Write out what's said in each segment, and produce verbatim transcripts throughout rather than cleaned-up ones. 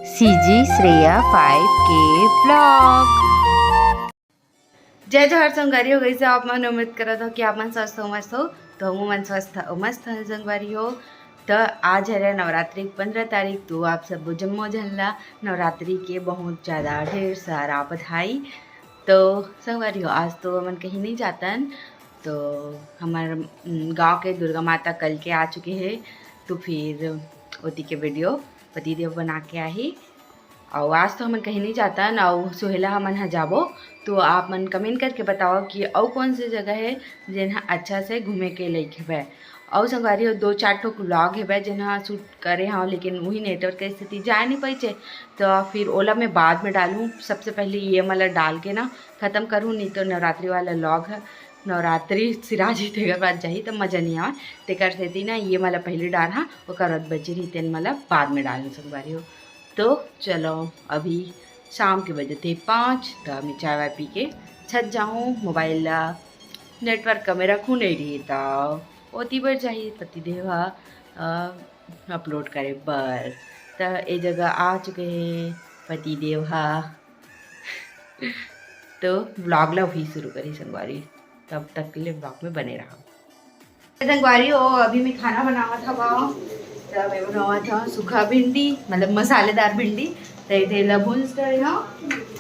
CG Shreya five के blog. जय जोहार संगवारी हो, कइसे आप मन? उम्मीद करत हो कि आप मन स्वस्थ हो, मस्त हो। तो हम मन स्वस्थ हो, मस्त हो संगवारी हो। तो आज हरे नवरात्रि के पंद्रह तारीख, तो आप सब जम्मो झन ला नवरात्रि के बहुत ज़्यादा ढेर सारा बधाई। तो संगवारी हो, आज तो हमन कहीं नहीं जातन, तो हमर, उम, गाँव के दुर्गा माता कल के आ चुके हे, तो फिर ओती के वीडियो पतिदेव बना के आही। अउ आज तो हमन कहीं नहीं जातन, अउ सुहेला हमन ह जाबो। तो आप मन कमेंट करके बताओ कि अउ कौन सी जगह है जेन ह अच्छा से घूमे के लायक हवय। अउ संगवारी हो, दो चार ठो व्लॉग हवय जेन ह शूट करे हव, लेकिन वही नेटवर्क के स्थिति जाए नहीं पाइचे, तो फिर ओला मैं बाद में डालूँ। सबसे पहले ये मला डाल के ना खत्म करूँ, नहीं तो नवरात्रि वाला व्लॉग है, नवरात्रि सिरा जी तेकर बाद जाही तो मजा नहीं आवे। तेकर सेती ना ये मला पहले डाल हाँ, ओकर बाद बचे रही तेन मला बाद में डालूँ संगवारी हो। तो चलो, अभी शाम के बजे थे पाँच, तो मैं चाय वाय पी के छत जाऊँ, मोबाइल ला नेटवर्क का में रखूँ नहीं रही, तो ओती बर जाही पतिदेव ह, अ, अपलोड करे बर। त ए जगह आ चुके हैं पतिदेव ह। तो व्लॉग ला वही शुरू करी संगवारी, तब तक के लिए व्लॉग में बने रहो। संगवारी हो, अभी मैं खाना बनावत हवं। त मैं बनावत हवं सूखा भिंडी, मतलब मसालेदार भिंडी। त एदे ला भूंज डरे हवं,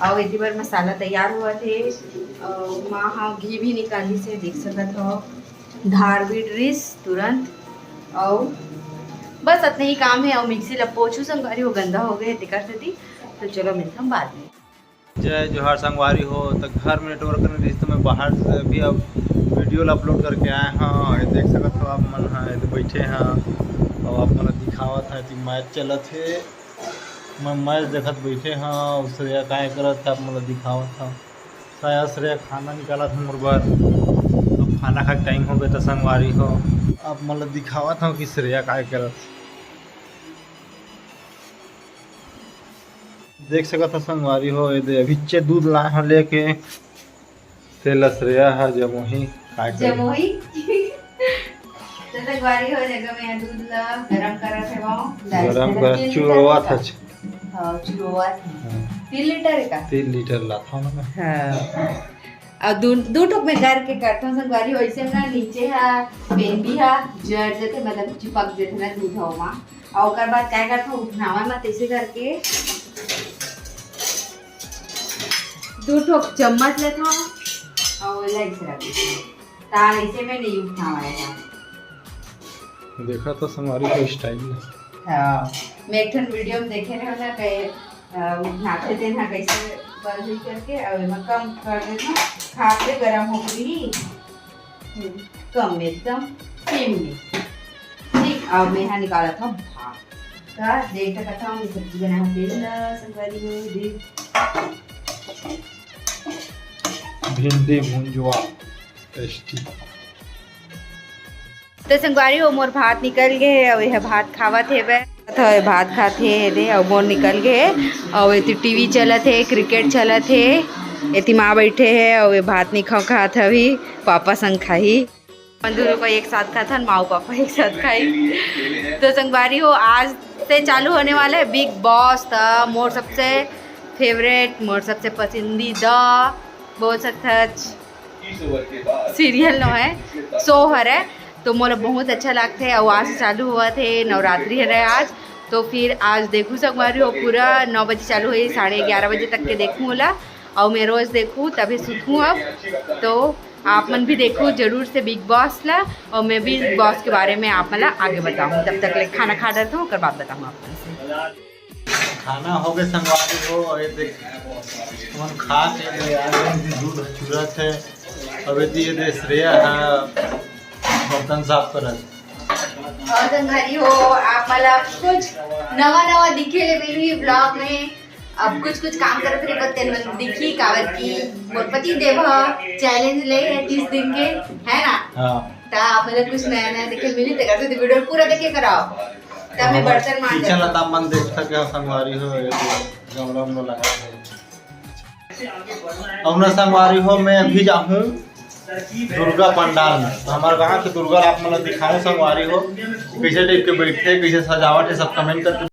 अउ एती बर मसाला तैयार होवत हे। अउ माँ ह घी भी निकालिस हे, देख सकत हो, धार भी डरिस तुरंत। अउ बस अतने ही काम हे। अउ मिक्सी ला पोछू संगवारी हो, गंदा हो गए हे तेकर सेती। तो चलो मिलथन बाद में। जय जोहार संगवारी हो। त घर में नेटवर्क नहीं रहिस, तो मैं बाहर से भी अब वीडियो ला अपलोड करके आए हंव। ये देख सकत हो आप मन ह, ये तो बैठे हंव, अउ आप मन ला दिखावत हंव कि मैच चलत हे। मैं मैच देखत बैठे हंव, श्रेया काय करत हे, आप मन ला दिखावत हंव। साया श्रेया खाना निकालत हे मोर बर। अब खाना खाए के टाइम हो गए त संगवारी हो, आप मन ला दिखावत हंव कि श्रेया काय करत हे। देख सकत हो संगवारी हो, ये दे अभिच्चे दूध लाए हो लेके, तेला श्रेया ह जमोही, काय करही? जमोही। तो संगवारी हो, जगह में दूध ला गरम करत हे वो, गरम कर, तीन लीटर चुरवात होता। हाँ, चुरवात हे। हाँ। तीन लीटर हे का? तीन लीटर लात हो ना मैं। हाँ। अउ दू, दू ठोक में करके करथन संगवारी, वैसे ना नीचे हा पेन भी हा जर जथे, मतलब चिपक जथे ना दूध हवा मा। अउ ओकर बाद काय करथन, उठनावा मा तैसे करके दू ठोक चम्मच लेथन अउ ओला ऐसे रख देथन, ता ऐसे में नहीं उठनावा है। देखा तो संगवारी को स्टाइल। हाँ, मैं एक ठन वीडियो में देखे रहे ना, कहे अ, उठनाथे तेन ह कइसे बंद होई करके, अउ एमा कम कर देथन, खास ले गरम हो गई, कम में एकदम सिम में, ठीक। अब मैं यहाँ निकालत हूँ भात, का देख सकत हूँ, सब्जी बना है, तेल ला संगवारी हो, देख। भिंडी भुंजवा टेस्टी। तो संगवारी हो, मोर भात निकल गए हे, अउ यह भात खावत हे बे। तो ये भात खात हे दे, अउ मोर निकल गए हे, अउ एती टीवी चलत हे, क्रिकेट चलत हे, एती माँ बैठे हे, अउ ये भात नहीं खाओ खात हवी, पापा संग खाही। हम दोनों को एक साथ खाथन, माँ पापा एक साथ खाई। तो संगवारी हो, आज से चालू होने वाला है बिग बॉस, त मोर सबसे फेवरेट, मोर सबसे पसंदीदा बोल सकत हच सीरियल नो है, शो हरे, तो मोला बहुत अच्छा लगथे। अउ आज चालू होवत हे, नवरात्रि हरे आज, तो फिर आज देखू संगवारी हो, पूरा नौ बजे चालू होही, साढ़े ग्यारह बजे तक के देखू ओला। अउ मैं रोज देखू, तभी सुतू अब। तो आप मन भी देखू जरूर से बिग बॉस ला, अउ मैं बिग बॉस के बारे में आप मन ला आगे बताऊँ। तब तक ले खाना खा डरता हूँ, ओकर बाद बताऊँ आप मन से। खाना हो गए संगवारी हो, अउ ये देख, हमन खा के ले आ गए, दूध चूरत हे। अब ये दे श्रेया ह बर्तन साफ करत। अउ संगवारी हो, आप मन ला कुछ नवा नवा दिखे ले मिलही ब्लॉग में। अब कुछ कुछ काम करत रही, बस तेन मन दिखी, काबर की मोर पति देव ह चैलेंज ले हे तीस दिन के, है ना? हाँ। त आप मन ला कुछ नया नया देखे मिली, तेकर से वीडियो पूरा देखे कराओ। तब मैं बर्तन मांज किचन ला त आप मन देख सके हो संगवारी हो, ये तो गमला उमला लगा है। अब ना संगवारी हो, मैं अभी जाहूँ दुर्गा पंडाल में, तो हमारे गाँव के दुर्गा आप मन ला दिखाऊँ संगवारी हो, कैसे टाइप के बैठे, कैसे सजावट है, सब कमेंट करके।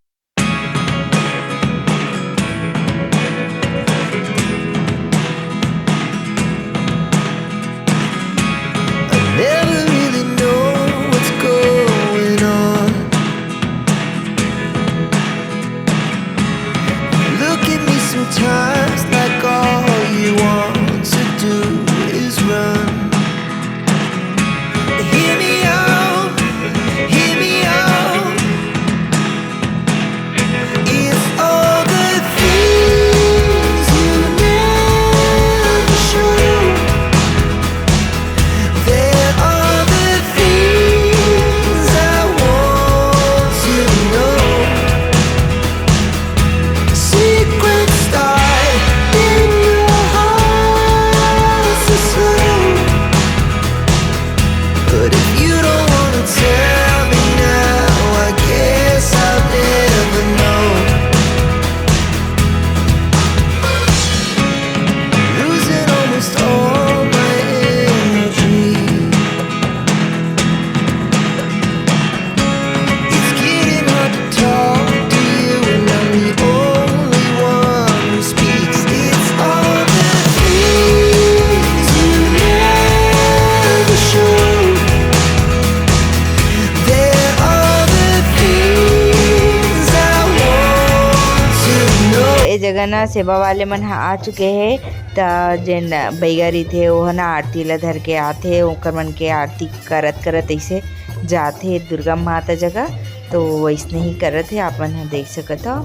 जगह ना सेवा वाले मन ह आ चुके हे, त जेन बइगा रहिथे, ओह ना आरती ला धर के आथे, ओकर मन के आरती करत करत अइसे जाथे दुर्गा माता जगह। तो वइसने ही करत हे, आप मन ह देख सकत हो।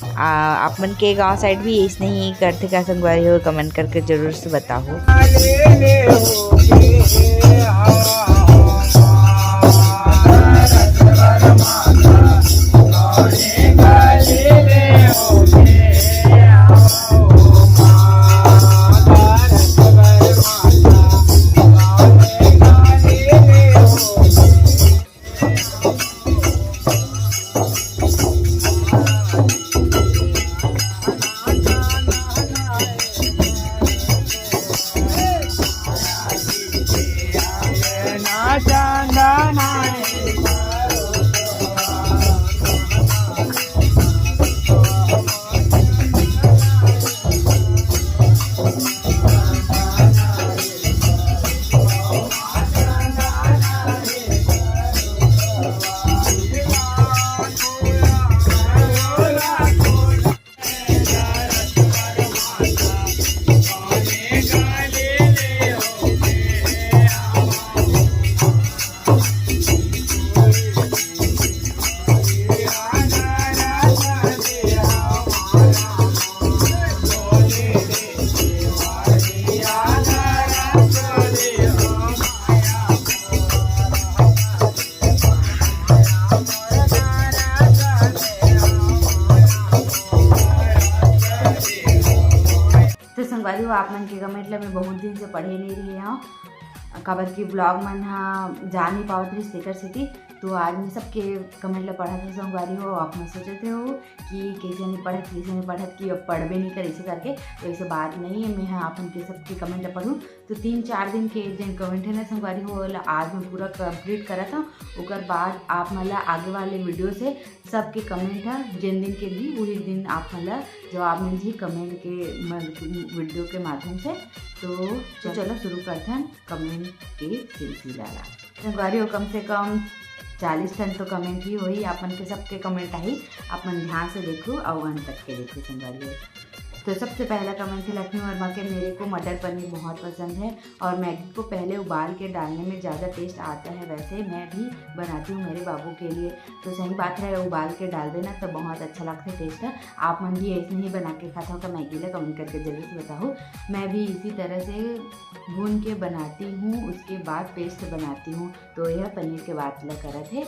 आ, आप मन के गांव साइड भी अइसने ही करथे का संगवारी हो? कमेंट करके जरूर से बताओ। तो संगवारी हो, आप मन के कमेंट ला मैं बहुत दिन से पढ़े नहीं रहे हूँ, काबर कि ब्लॉग मन ह जा नहीं पावत रहिस, तेकर सेती। तो आज मैं सबके कमेंट ला पढ़त हूँ संगवारी हो। आप मन सोचत हो कि कैसे नहीं पढ़त, कैसे नहीं पढ़त, कि अब पढ़बे नहीं करे, ऐसे करके। तो ऐसे बात नहीं है, मैं ह आप मन के सबके कमेंट ला पढ़ूँ। तो तीन चार दिन के जेन कमेंट है ना संगवारी हो, ओला आज मैं पूरा कंप्लीट करत हूँ। ओकर बाद आप मन ला आगे वाले वीडियो से सबके कमेंट ह जेन दिन के दी, वही दिन आप मन ला जवाब मिल जी कमेंट के म-, वीडियो के माध्यम से। तो च-, चलो शुरू करथन कमेंट के सिलसिला ला। संगवारी हो, कम से कम चालीस ठन तो कमेंट ही होही। आप मन के सबके कमेंट आही, आप मन ध्यान से देखो और अंत तक के देखो संगवारी हो। तो सबसे पहला कमेंट है लक्ष्मी वर्मा के, मेरे को मटर पनीर बहुत पसंद है और मैगी को पहले उबाल के डालने में ज़्यादा टेस्ट आता है, वैसे मैं भी बनाती हूँ मेरे बाबू के लिए। तो सही बात है, उबाल के डालबे ना तो बहुत अच्छा लगता है टेस्ट। आप मन भी ऐसे ही बना के खाता हो का मैगी ला, कमेंट करके जरूर से बताओ। मैं भी इसी तरह से भून के बनाती हूँ, उसके बाद पेस्ट बनाती हूँ। तो यह पनीर के बात ला करत है।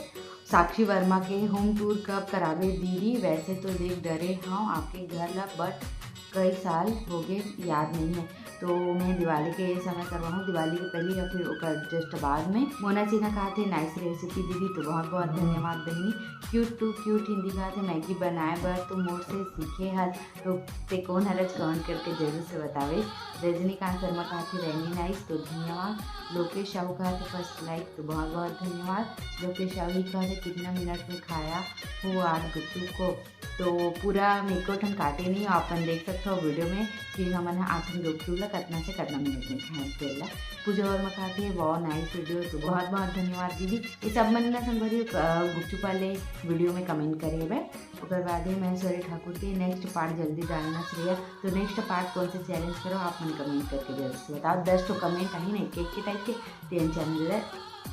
साक्षी वर्मा के, होम टूर कब कराबे दीदी? वैसे तो देख डरे हव आपके घर ला, बट कई साल हो गए, याद नहीं है। तो मैं दिवाली के समय करवाहूँ, दिवाली के पहले या फिर ओकर जस्ट बाद में। मोना सिन्हा कहा थे, नाइस रेसिपी दीदी। तो बहुत बहुत धन्यवाद बहिनी। क्यूट टू क्यूट हिंदी कहा थे, मैगी बनाए बर तो मोर से सीखे हस। तो ते कौन हरज, कमेंट करके जरूर से बतावे। रजनीकांत शर्मा कहा थे, वेरी नाइस। तो धन्यवाद। लोकेश साहू कहा थे, फर्स्ट लाइक। तो बहुत बहुत धन्यवाद। लोकेश साहू ही कहा थे, कितना मिनट में खाया हो आठ गुपचुप को? तो पूरा मैं एको ठन काटे नहीं, आप मन देख सकते हो वीडियो में कि हमन ह आठ ठन गुपचुप ला कतना से कतना मिनट में खाए तेल ला। पूजा वर्मा कहा थे, वाओ नाइस वीडियो। तो बहुत बहुत धन्यवाद दीदी। ये सब मन ना संगवारी, अ, गुपचुप वाले वीडियो में कमेंट करे हवे। ओकर बाद ही महेश्वरी ठाकुर के, नेक्स्ट पार्ट जल्दी डालना श्रेया। तो नेक्स्ट पार्ट कौन से चैलेंज करो, आप मन कमेंट करके जरूर से बताओ। दस तो कमेंट आही ना एक एक के टाइप के, तेन चैलेंज ला,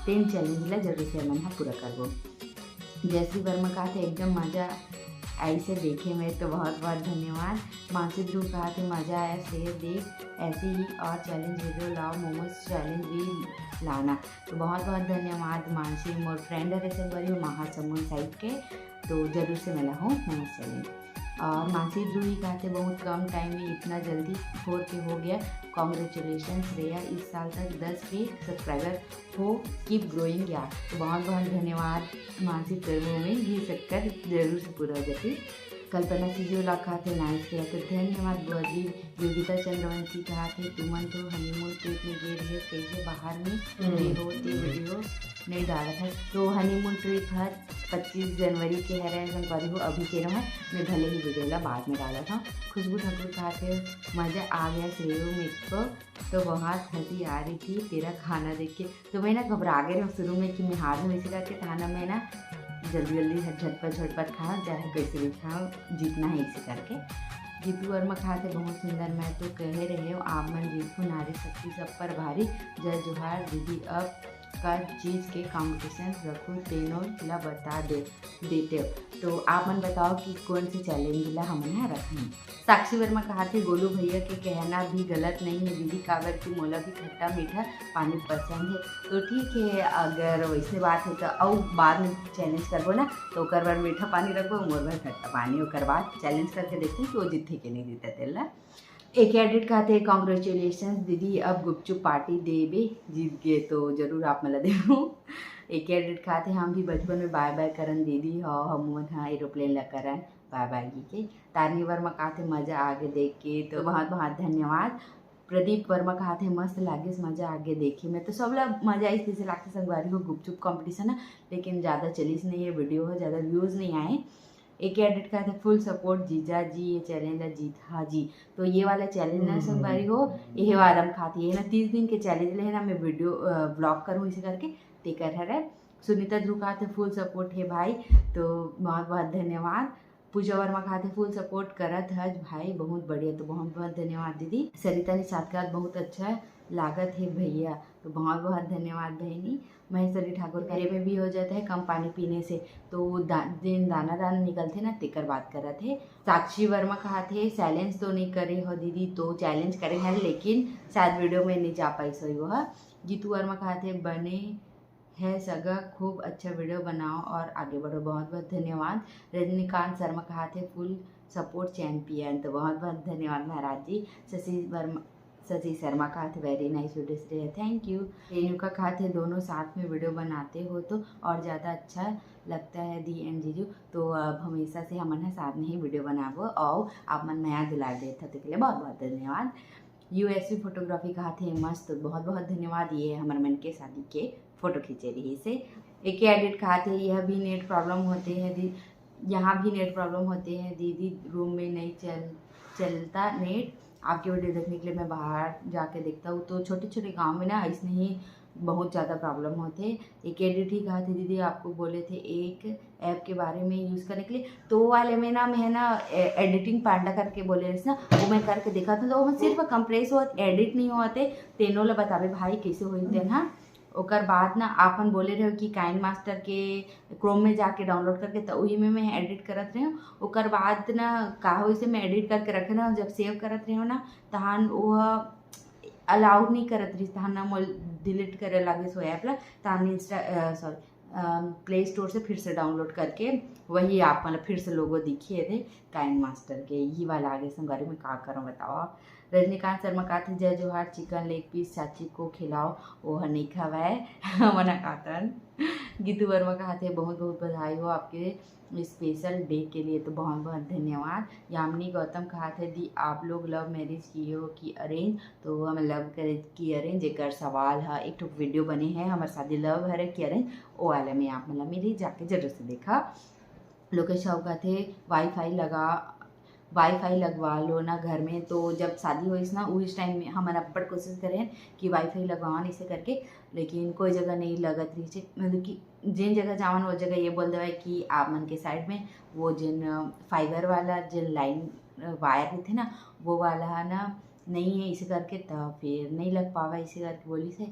तेन चैलेंज ला जरूर से मन ह पूरा करबो। जयश्री वर्मा कहा थे, एकदम मजा आई से देखे में। तो बहुत बहुत धन्यवाद। मानसी ध्रुव कहा थे, मजा आया से देख, ऐसे ही और चैलेंज वीडियो लाओ, मोमोज चैलेंज भी लाना। तो बहुत बहुत धन्यवाद मानसी, मोर फ्रेंड हरे संगवारी हो महासमुंद साइड के, तो जरूर से मिला हो मोमोज चैलेंज। और मानसी ध्रुव ही कहा थे, बहुत कम टाइम में इतना जल्दी फोर के हो गया, कॉन्ग्रेचुलेशन श्रेया, इस साल तक दस के सब्सक्राइबर हो, कीप ग्रोइंग यार। तो बहुत बहुत धन्यवाद मानसी, तेरे मुंह में घी शक्कर जरूर से पूरा हो जाती। कल्पना सीजी वाला कहा थे, नाइस किया, तो धन्यवाद बुआ जी। योगिता चंद्रवंशी कहा थे, तुमन तो हनीमून ट्रिप में गए रहे, कैसे बाहर में हम्म। गए हो, ते वीडियो नहीं डाला था। तो हनीमून ट्रिप हर पच्चीस जनवरी के हरे संगवारी हो, अभी के है, मैं भले ही वीडियो ला बाद में डाला था। खुशबू ठाकुर कहा थे, मजा आ गया श्रेयो में को, तो बहुत हंसी आ रही थी तेरा खाना देख के। तो मैं ना घबरा गए रहे शुरू में कि मैं हार जाऊँ, इसी करके खाना मैं ना जल्दी जल्दी झट-, झटपट झटपट खाओ, चाहे कैसे भी खाओ, जीतना है इसी करके। जीतू वर्मा कहाथे, बहुत सुंदर, मैं तो कहे रहे हूँ, आप मन जीतू, नारी शक्ति सब पर भारी। जय जोहार दीदी, अब का चीज के कंपटीशन रखू, तेनो ला बता दे देते। तो आप मन बताओ कि कौन से चैलेंज ला हमन ह रखन। साक्षी वर्मा कहाथे, गोलू भैया के कहना भी गलत नहीं है दीदी, काबर कि मोला भी खट्टा मीठा पानी पसंद है। तो ठीक है, अगर वैसे बात है तो अउ बाद में चैलेंज करबो ना, तो ओकर बर मीठा पानी रखबो, मोर बर खट्टा पानी। ओकर बाद चैलेंज करके देखते हैं कि वो जीतथे कि नहीं जीतथे तेला। एके एडिट कहाथे, कॉन्ग्रेचुलेशन दीदी, अब गुपचुप पार्टी देबे, जीत गए तो जरूर आप मन ला देहूँ। एके एडिट कहाथे, हम भी बचपन में बाय बाय करन दीदी, हव हमन ह एरोप्लेन ला करन बाय बाय जी के। तारनी वर्मा कहाथे, मजा आगे देख के, तो बहुत बहुत धन्यवाद। प्रदीप वर्मा कहाथे, मस्त लागिस, मजा आगे देखे में। तो सबला मजा आइस, जैसे लागथे संगवारी हो, गुपचुप कंपटीशन है, लेकिन ज़्यादा चलिस नहीं है वीडियो, हो ज़्यादा व्यूज नहीं आए। एके एडिट कहाथे, फुल सपोर्ट जीजा जी, ये चैलेंज ला जीत हा जी। तो ये वाला चैलेंज ना संगवारी हो, ये वाला हम खाती है ना, तीस दिन के चैलेंज ले है ना, मैं वीडियो व्लॉग करूँ इसे करके, तेकर हरे। सुनीता ध्रुव कहाथे, फुल सपोर्ट है भाई, तो बहुत बहुत धन्यवाद। पूजा वर्मा कहाथे, फुल सपोर्ट करत हज भाई, बहुत बढ़िया, तो बहुत बहुत धन्यवाद दीदी। सरिता निषाद कहाथे, बहुत अच्छा लागत है भैया, तो बहुत बहुत धन्यवाद बहनी। महेश्वरी ठाकुर, घरे में भी हो जाता है कम पानी पीने से, तो दा, जिन दाना दाना निकलथे ना, तेकर बात करत है। साक्षी वर्मा कहाथे, चैलेंज तो नहीं करे हो दीदी, तो चैलेंज करे हैं, लेकिन शायद वीडियो में नहीं जा पाइस होही वो ह। जीतू वर्मा कहाथे, बने है सगा, खूब अच्छा वीडियो बनाओ और आगे बढ़ो, बहुत बहुत धन्यवाद। रजनीकांत शर्मा कहाथे, फुल सपोर्ट चैंपियन, तो बहुत बहुत धन्यवाद महाराज जी। शशि वर्मा, शशि शर्मा कहाथे, वेरी नाइस वीडियो से, थैंक यू। रेणुका कहाथे, दोनों साथ में वीडियो बनाते हो तो और ज़्यादा अच्छा लगता है दी एंड जीजू, तो अब हमेशा से हमन ह साथ में ही वीडियो बनाबो और आप मन मया दुलार देत हो, तेके लिए बहुत बहुत धन्यवाद। यूएसवी फोटोग्राफी कहाथे, मस्त, बहुत बहुत धन्यवाद, ये हमर मन के शादी के फोटो खींचे रहिसे। एके एडिट कहाथे, यह भी नेट प्रॉब्लम होते हैं दी, यहाँ भी नेट प्रॉब्लम होते हैं दीदी, रूम में नहीं चल चलता नेट। आपके वीडियो देखने के लिए मैं बाहर जाके देखता हूँ। तो छोटे छोटे गाँव में ना ऐसने ही बहुत ज़्यादा प्रॉब्लम होते। एके एडिट ही कहाथे, दीदी आपको बोले थे एक ऐप के बारे में यूज़ करने के लिए, तो वो वाले में ना मैं ना एडिटिंग पांडा करके बोले रहिस ना, वो मैं करके देखा था, तो वो सिर्फ कंप्रेस होत, एडिट नहीं होते। तेनो ला बताबे भाई कैसे होई तेन हा। ओकर बाद ना आपन बोले रहे कि काइन मास्टर के क्रोम में जाके डाउनलोड करके, त उही में मैं एडिट करत रहे हूँ। ओकर बाद ना का होइसे, मैं एडिट करके रखे ना, जब सेव करत रहे हो ना, तहान वो अलाउड नहीं करत रहिस, तहान ना मोल डिलीट करे लागिस वो ऐप ला, तहान इंस्टा, सॉरी, प्ले स्टोर से फिर से डाउनलोड करके वही आप, मतलब, फिर से लोगो दिखिए थे काइन मास्टर के, यही वाला आगे संगवारी में का करूँ बताओ। रजनीकांत शर्मा कहाथे, जय जोहार, चिकन लेग पीस चाची को खिलाओ, वो ह नहीं खवाए, मना कातन। गीतू वर्मा कहाथे, बहुत बहुत बधाई हो आपके स्पेशल डे के लिए, तो बहुत बहुत धन्यवाद। यामिनी गौतम कहाथे, दी आप लोग लव मैरिज किए हो कि अरेंज? तो हम लव की अरेंज, एकर सवाल ह, एक ठो वीडियो बने है हमर शादी लव हरे कि अरेंज, ओ वाला में आप मन ला मिली, जाके जरूर से देखा। लोकेश साहू कहाथे, वाईफाई लगा, वाईफाई लगवा लो ना घर में। तो जब शादी होइस ना, उस टाइम में हमन अब्बड़ कोशिश करे हन कि वाईफाई लगवावन इसे करके, लेकिन कोई जगह नहीं लगत रहिस हे। मतलब कि जेन जगह जावन, वो जगह ये बोल देवे कि आप मन के साइड में वो जेन, अ, फाइबर वाला जेन लाइन, अ, वायर रहिथे ना, वो वाला ह ना नहीं है, इसे करके त फिर नहीं लग पावा, इसे करके बोलिस हे।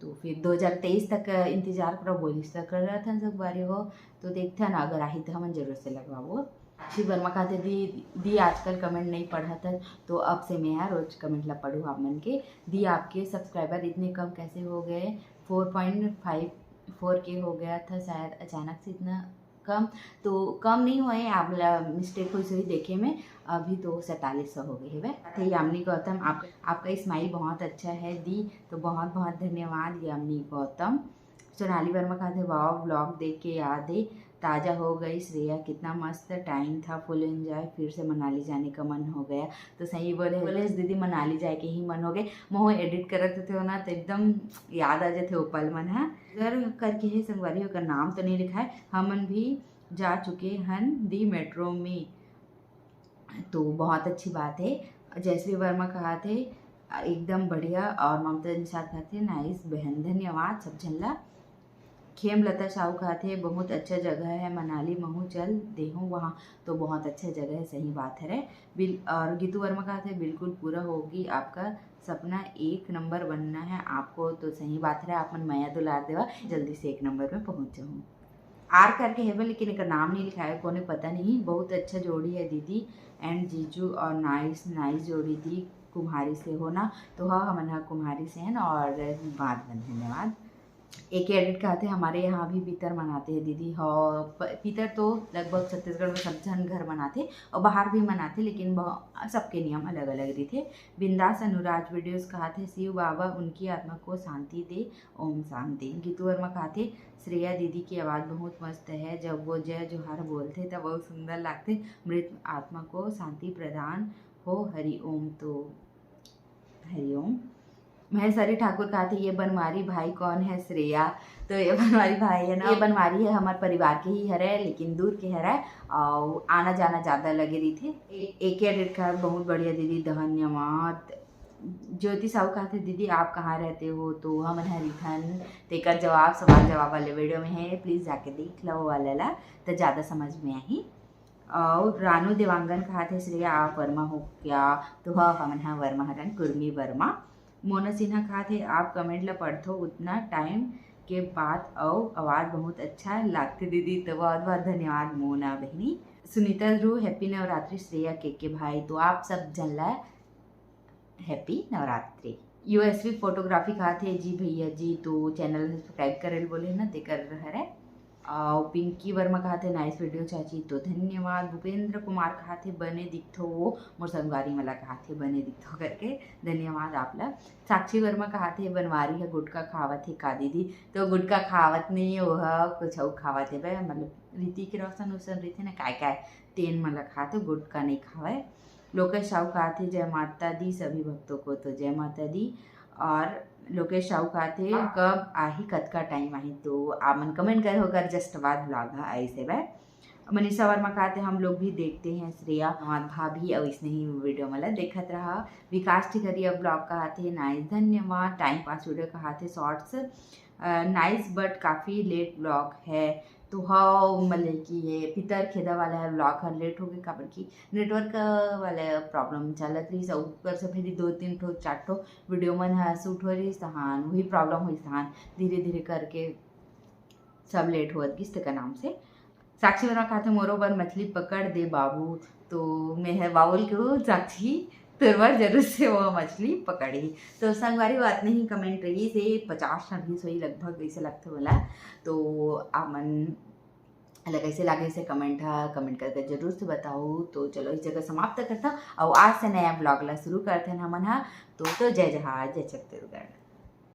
तो फिर दो हज़ार तेईस तक इंतजार करो, बोलिस त कर रहा था संगवारी हो। तो देखते हैं ना, अगर आही तो हमन जरूर से लगवाबो। साक्षी वर्मा कहाथे, दी, दी आजकल कमेंट नहीं पढ़त हस, तो अब से मैं यार रोज कमेंट ला पढ़ू आप मन के। दी, आपके सब्सक्राइबर इतने कम कैसे हो गए? फ़ोर पॉइंट फ़ाइव फ़ोर के हो गया था शायद, अचानक से इतना कम। तो कम नहीं हुआ है, आप ला मिस्टेक होइस होही देखे में, अभी तो सैंतालीस सौ हो गए हवे। थे यामिनी गौतम, आप, आपका स्माइल बहुत अच्छा है दी, तो बहुत बहुत धन्यवाद यामिनी गौतम। सोनाली वर्मा कहाथे, वाओ, व्लॉग देख के याद है ताज़ा हो गई श्रेया, कितना मस्त टाइम था, फुल एंजॉय, फिर से मनाली जाने का मन हो गया। तो सही बोले, बोले दीदी, मनाली जाए के ही मन हो गए। महू एडिट करत होते हो ना, तो एकदम याद आ जाते वो पल मन ह। गर्व करके है संगवारी, ओकर नाम तो नहीं लिखा है, हमन भी जा चुके हन दी मेट्रो में, तो बहुत अच्छी बात है। जयश्री वर्मा कहाथे, एकदम बढ़िया, और ममता निषाद कहाथे, नाइस बहन, धन्यवाद सब झन ला। खेमलता साहू कहत हे, "बहुत अच्छा जगह है मनाली, महू चल देहूँ वहाँ।" तो बहुत अच्छा जगह है, सही बात है रे। बिल-, और गीतू वर्मा कहत हे, "बिल्कुल पूरा होगी आपका सपना, एक नंबर बनना है आपको।" तो सही बात है, आप मन मया दुलार देवा, जल्दी से एक नंबर में पहुँच जाऊँ। आर करके हेबे, लेकिन एकर नाम नहीं लिखाए, कोने पता नहीं। बहुत अच्छा जोड़ी है दीदी and जीजू, और nice, nice जोड़ी दी कुम्हारी से हो ना। तो हाँ, हमन हा कुम्हारी से हैं और बात बन, धन्यवाद। एक एडिट कहत हे, "हमारे यहाँ भी पितर मनाते हैं दीदी।" हाँ, प-, पितर तो लगभग छत्तीसगढ़ में सब झन घर मनाथे और बाहर भी मनाथे, लेकिन ब-, सबके नियम अलग-अलग रहिथे। बिंदास अनुराज वीडियोज़ कहत हे, "शिव बाबा उनकी आत्मा को शांति दे, ओम शांति।" गीतू वर्मा कहत हे, "श्रेया दीदी की आवाज़ बहुत मस्त है, जब वो जय जोहार बोलथे, तब बहुत सुंदर लागथे। मृत आत्मा को शांति प्रदान हो, हरि ओम।" तो हरिओम। महेश्वरी ठाकुर कहत हे, "ये बनवारी भाई कौन है श्रेया?" तो ये बनवारी भाई है ना, ये बनवारी है, हमर परिवार के ही हरे, लेकिन दूर के हरे, और आना जाना ज़्यादा लगे रहिथे। ए-, एके एडिट कर, बहुत बढ़िया दीदी, धन्यवाद। ज्योति साहू कहत हे, "दीदी आप कहाँ रहते हो?" तो हमन ह रहिथन, तेकर जवाब सवाल जवाब वाले वीडियो में है, please जाके देख लो वो वाला ला, तो ज़्यादा समझ में आही। और रानू देवांगन कहत हे, "श्रेया आप वर्मा हो क्या?" तो हाँ, हमन हा वर्मा हरन, कुर्मी वर्मा। मोना सिन्हा कहत हे, "आप comment ला पढ़थो उतना time के बाद अउ आवाज़ बहुत अच्छा लागथे दीदी।" तो बहुत बहुत धन्यवाद मोना बहिनी। सुनीता ध्रुव, "Happy नवरात्रि श्रेया के के भाई।" तो आप सब जन ला Happy नवरात्रि। यूएसवी फोटोग्राफी कहत हे, "जी भैया जी, तो channel subscribe करे ल बोले ना, तेकर हरे।" अउ पिंकी वर्मा कहत हे, "Nice video चाची।" तो धन्यवाद। भूपेंद्र कुमार कहत हे, "बने दिखथो वो मोर संगवारी मन ला," कहत हे, "बने दिखथो," करके। धन्यवाद आप ला। साक्षी वर्मा कहत हे, "बनवारी ह गुटखा खावत हे का दीदी?" तो गुटखा खावत नहीं है, वो ह कुछ अउ खावत हे बे, मतलब ऋतिक रोशन उसन रहिथे ना, काय काय, तेन मन ला खात हे, गुटखा नहीं खावे। लोकेश साहू कहत हे, "जय माता दी सभी भक्तों को।" तो जय माता दी। और लोकेश साहू कहत हे, "कब आही, कतका time आही?" तो आप मन comment करे हो, ओकर just बाद vlog ह आइस हे बे। मनीषा वर्मा कहत हे, "हम लोग भी देखते हैं श्रेया।" हमार भाभी अउ इसने ही वीडियो मन ला देखत रहा। विकास टिकरिया vlog कहत हे, "Nice, धन्यवाद।" Time pass video कहत हे, shorts, अ, nice but काफ़ी late vlog है। तो हाँ, मतलब कि ये पितर खेदा वाला vlog हर late हो गए, काबर कि network वाला problem चलत रहिस, अउ ऊपर से फिर दो तीन ठो, चार ठो वीडियो मन ह shoot हो रहिस, तहान वही problem होइस, तहान धीरे धीरे करके सब late होत गिस, तेकर नाम से। साक्षी वर्मा कहत हे, "मोरो बर मछली पकड़ दे बाबू।" तो मैं ह बाबू ल कहूँ, साक्षी तोर बर जरूर से वो मछली पकड़ही। तो संगवारी, वो अतने ही comment रहिस हे, पचास छब्बीस होही लगभग, ऐसे लगथे मोला। तो आप मन ला कैसे लागे से comment ह, comment करके जरूर से बताओ। तो चलो, इस जगह समाप्त करता, अउ आज से नया vlog ला शुरू करथन हमन ह। तो, तो जय जोहार, जय छत्तीसगढ़।